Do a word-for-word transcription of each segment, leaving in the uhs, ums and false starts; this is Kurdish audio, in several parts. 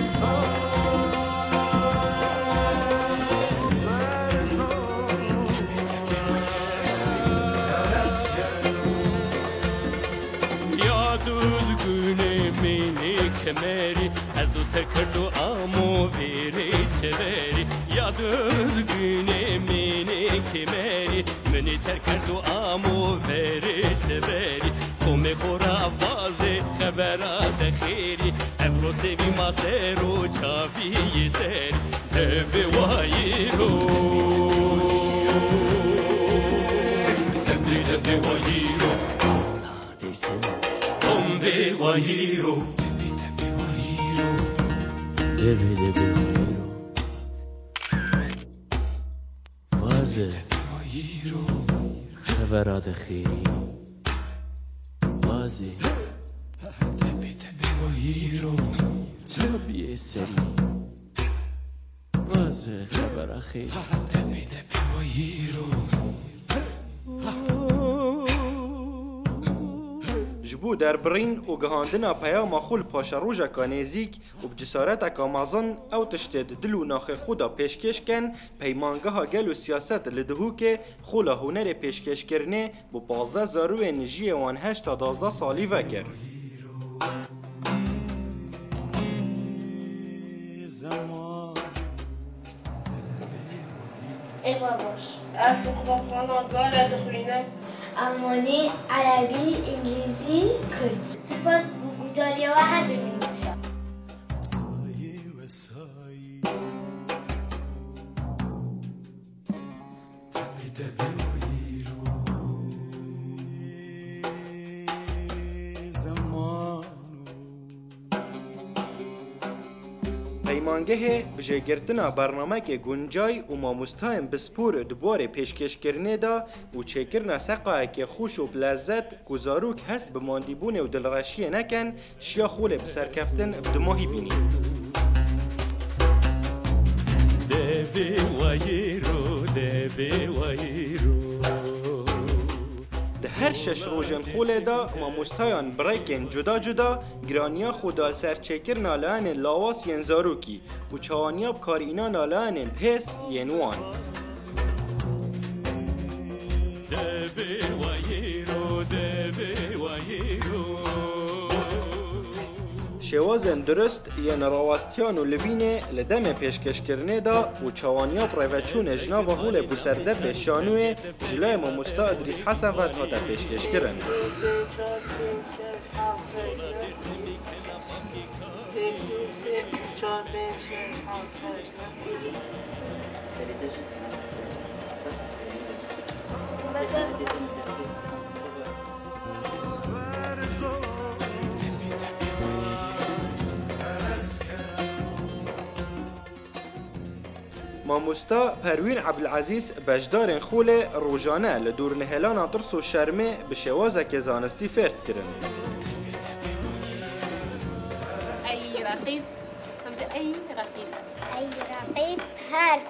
Ya duzgunê mînê kemerî, ez û te kirdo amo vêrê çeverî. Ya duzgunê mînê kemerî, minê ter kirdo amo verê çeverî. Komê xora vazê xebera de xêrî, evro sêvî ma ser û çavî yê serî. Debê wayîro, debê, debê wayîro. Dêrsim. Bombê wayîro. Debê, debê wayîro. Vaze. Xevera de xêrî. Vaze. Çabiyê serî. Vaze xevera xêrî. Ji bo derbirîn û gihandina peyama xwe li paşerojeka nêzîk û bi cesareteka mezin, ew tiştê di dil û naxê xwe de pêşkêş ken, Peymangeha Gel û Siyaset li Dihokê Xola hunerê pêşkêşkirinê bo pazdeh zarûyên ji yê wan heşt ta duwazdeh salî vekir. Ê babaş, ez qutabxana gale dixwînim. Almanî, erebî, îngilîzî, kurdî. Spas bo guhdariya we, her timî baş e. Peymangehê bi jêgirtina bernamekê guncay û mamostayên pispor di warê pêşkêşkirinê de û çêkirina seqayekê xweş û bi lezet ku zarok hest bi mandîbûnê û dilreşiyê nekin, Şiya Xolê bi serkeftin bi dimahî bînît. Debê wayîro, debê wayîro. Di her şeş rojên Xolê de mamostayan bi rêkên cuda cuda giraniya xwe da li ser çêkirina layanên lawas yên zarokî û çawaniya bikarînana layanên pês yên wan. Debê wayîro, debê wayîro. Şêwazên durust yên rawestiyan û livînê li demê pêşkêşkirinê de û çawaniya bi rêveçûnê ji nava holê bo serdepê şanûyê ji layê mamosta Idrîs Hesen ve hate pêşkêşkirin. Mamosta Perwîn Ebdilezîz beşdarên xolê rojane li dûr nihêlana tirs û şermê bi şêwazeke zanistî fêr dikirin. Ey reqîb, em ji ey reqîb. Ey reqîb her.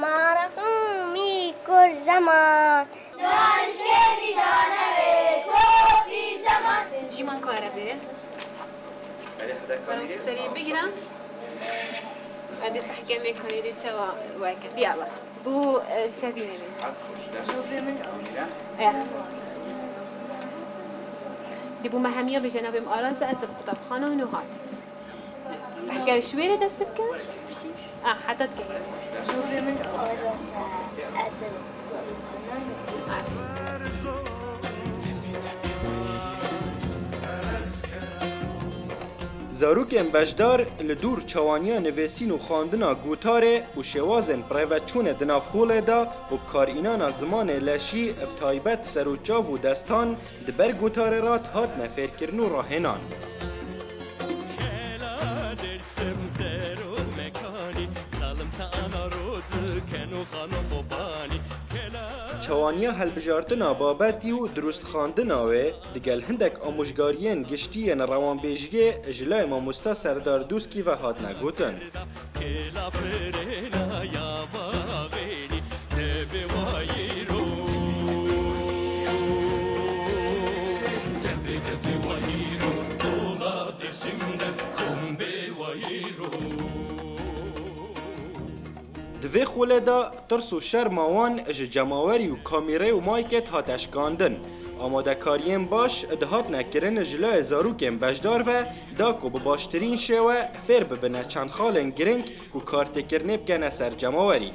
Ma reqîmî kur zeman. Danişgehê dîdar hebe, kopî zeman. Cîman kare be. Serî bigirin. Hadi sehkemê kurê de çawa weke. Yalla. Bu, e, şevînê be. Şovê min. Eh. Di bu me hemiya bi cenabê min aranse ez di qutabxana hûn û hat. Sehker şwêrê dest pê bike? Ah, heta dikeve. Şovê min aras e, ez ê Zarokên beşdar li dûr çawaniya nivîsîn û xwendina gotarê û şêwazên bi rêveçûnê di nav holê de û bikarînana zimanê leşî, bi taybet ser û çav û destan, Di ber gotarê re hatine fêrkirin û rahênan. Kela Dêrsim ser û mekanî, zalim te ana roz ken û xano xobanî. Kela Çawaniya hilbijartina babetî û dirustxandina wê digel hindek amûjgariyên giştî yên rewanbêjiyê ji layê mamosta Serdar Dûskî ve hatine gotin. Kêla firêna ya bavênî, debê wayîro. Debê, debê wayîro, dola Dêrsim de kombê wayîro. Vê xulê de tirs û şerma wan ji cemawerî û kamîrê û maykê dihate şikandin. Amadekariyên baş dihatine kirin ji layê zarokên beşdar ve, da ku bi baştirîn şêwe fêr bibine çend xalên girîng ku kartêkirinê bikene ser cemawerî.